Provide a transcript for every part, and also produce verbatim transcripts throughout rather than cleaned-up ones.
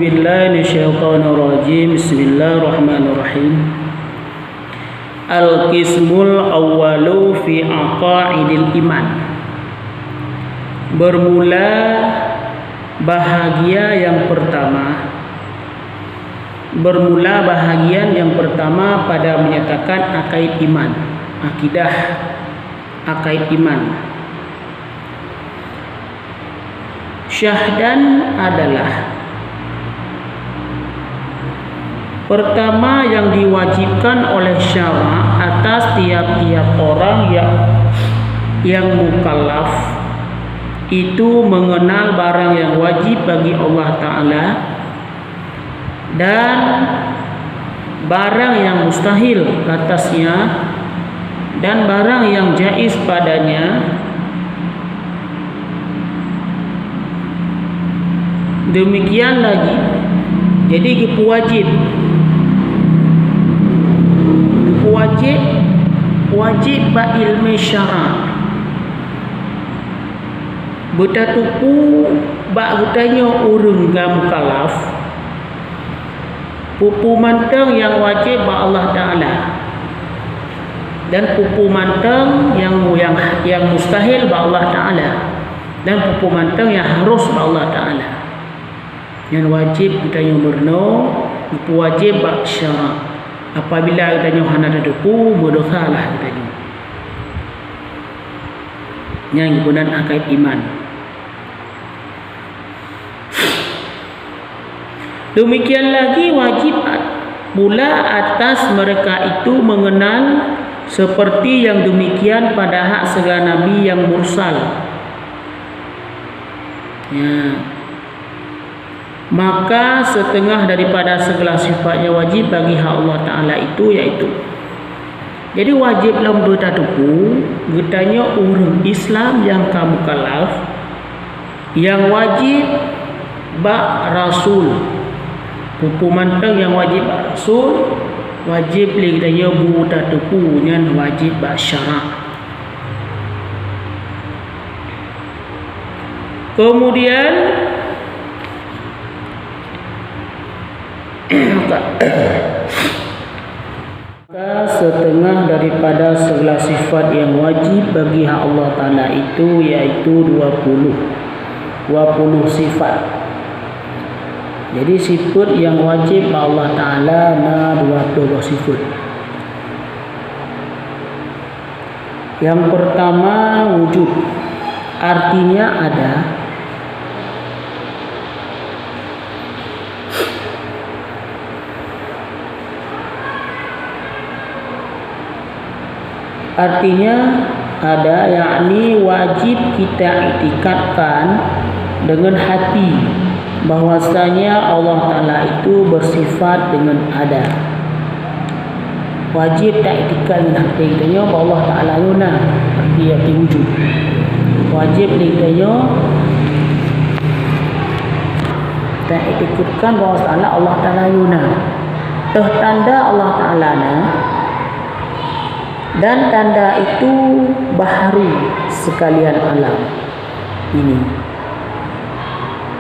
Bismillahirrahmanirrahim. Al-qismul awwalu fi aqaidil iman. Bermula bahagia yang pertama, bermula bahagian yang pertama pada menyatakan akaid iman, akidah, akaid iman. Syahdan adalah pertama yang diwajibkan oleh syarak atas tiap-tiap orang yang, yang mukallaf, itu mengenal barang yang wajib bagi Allah Ta'ala dan barang yang mustahil atasnya dan barang yang jaiz padanya. Demikian lagi, jadi geupeuwajéb, geupeuwajéb, wajéb bak ileumé syarak. Beutateupeue bak geutanyoe ureuëng nyang mukallaf, peue-peue mantong nyang wajéb bak Allah Ta'ala, dan peue-peue mantong nyang, nyang, nyang mustahil bak Allah Ta'ala, dan peue-peue mantong nyang harôh bak Allah Ta'ala. Nyan wajéb geutanyoe meurunoe, geupeuwajéb bak syarak. Apabila geutanyoe hana tateupeue, meudeusalah geutanyoe. Nyan geupeunan akaid iman. Demikian lagi wajib at-, pula atas mereka itu mengenal seperti yang demikian pada hak segala nabi yang mursal. Ya. Maka setengah daripada segala sifat nyang wajib bagi hak Allah Ta'ala itu, yaitu. Jadi wajéb lom beutateupeue, geutanyoe ureuëng Islam nyang ka mukallaf, nyang wajéb bak Rasul. Peue-peue mantong nyang wajéb bak Rasul, wajéb lé geutanyoe beutateupeue nyan wajéb bak syarak. Kemudian, maka setengah daripada segala sifat yang wajib bagi hak Allah Ta'ala itu, yaitu dua puluh, dua puluh sifat. Jadi, sifat yang wajib bak Allah Ta'ala na dua puluh sifat. Yang pertama, wujud. Artinya ada. Artinya ada, yakni wajib kita iktikadkan dengan hati bahwasanya Allah Ta'ala itu bersifat dengan ada. Wajéb taiktikad ngon até geutanyoe bahwa Allah Ta'ala nyoe na, arti, arti wujud. Wajéb lé geutanyoe taiktikadkan bahwa Allah Ta'ala, Allah Ta'ala nyoe na. Toh tanda Allah Ta'ala na, dan tanda itu baharu sekalian alam ini.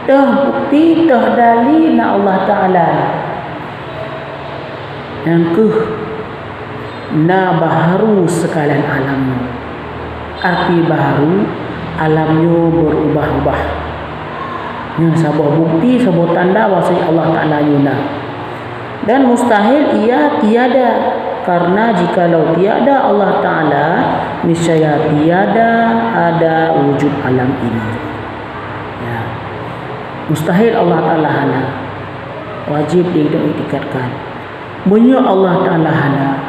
Toh bukti, toh dali na Allah Ta'ala. Nyang kheueh na baharu sekalian alam nyoe. Arti baharu, alam nyoe berubah-ubah. Nyan saboh bukti, saboh tanda bahwasanya Allah Ta'ala nyoe na. Dan mustahil ia tiada, karena jikalau tiada Allah Ta'ala, niscaya tiada ada wujud alam ini. Ya. Mustahil Allah Ta'ala hana. Wajib diiktikadkan. Meunyoe Allah Ta'ala hana,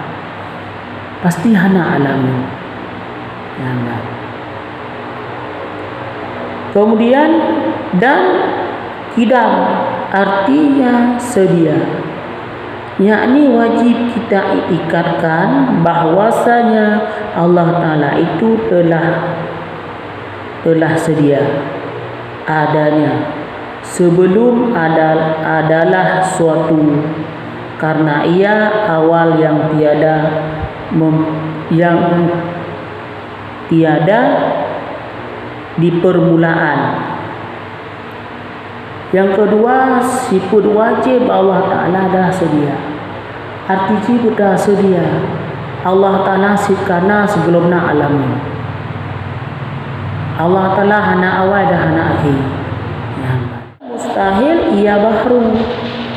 pasti hana alam nyoe. Ya, nah. Kemudian, dan qidam, artinya sedia. Yakni wajib kita iktikadkan bahwasanya Allah Ta'ala itu telah, telah sedia adanya sebelum ada, adalah suatu, karena ia awal yang tiada mem-, yang tiada di permulaan. Nyang keudua, sifeuet wajéb Allah Ta'ala dah seudia. Arti jih buta seudia. Allah Ta'ala sit kana sigohlom na alam nyoe. Allah Ta'ala hana awai dan hana akhé. Nyan. Mustahil ia bahru.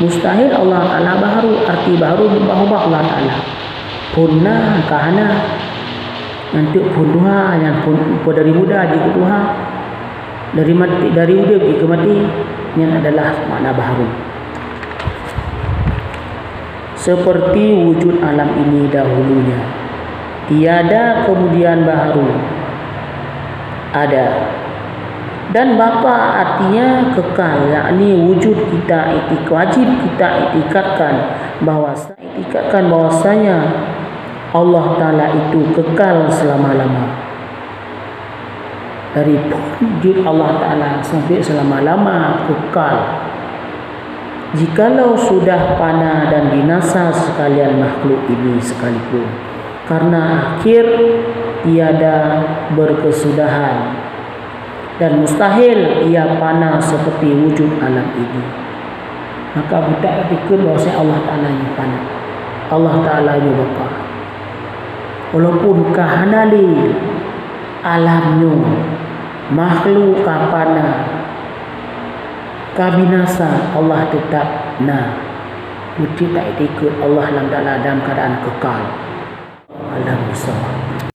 Mustahil Allah Ta'ala bahru. Arti bahru mubah-ubah Allah Ta'ala. Phon na ka hana. Nyan teuk phon tuha, nyan phon, phon dari muda jeuet keu tuha. Dari mati, dari udeb jeuet keu mati. Nyan adalah makna bahru. Seperti wujud alam ini dahulunya, tiada kemudian baharu ada. Dan baka artinya kekal, yakni wujud kita itik-, wajib kita itikadkan bahwa, itikadkan bahwasanya Allah Ta'ala itu kekal selama-lama. Dari phon jeuet Allah Ta'ala sampai selama-lama kekal. Jikalau sudah fana dan binasa sekalian makhluk ini sekalipun, karena akhir tiada berkesudahan, dan mustahil ia fana seperti wujud alam ini, maka buta itikeuet bahwasanya Allah Ta'ala nyoe fana. Allah Ta'ala nyoe baka. Walaupun ka hana lé alam nyoe, makhluk ka fana, ka binasa, Allah teutap na. Beutôi ta itikeuet Allah lam dalam keadaan kekal. Alam besar.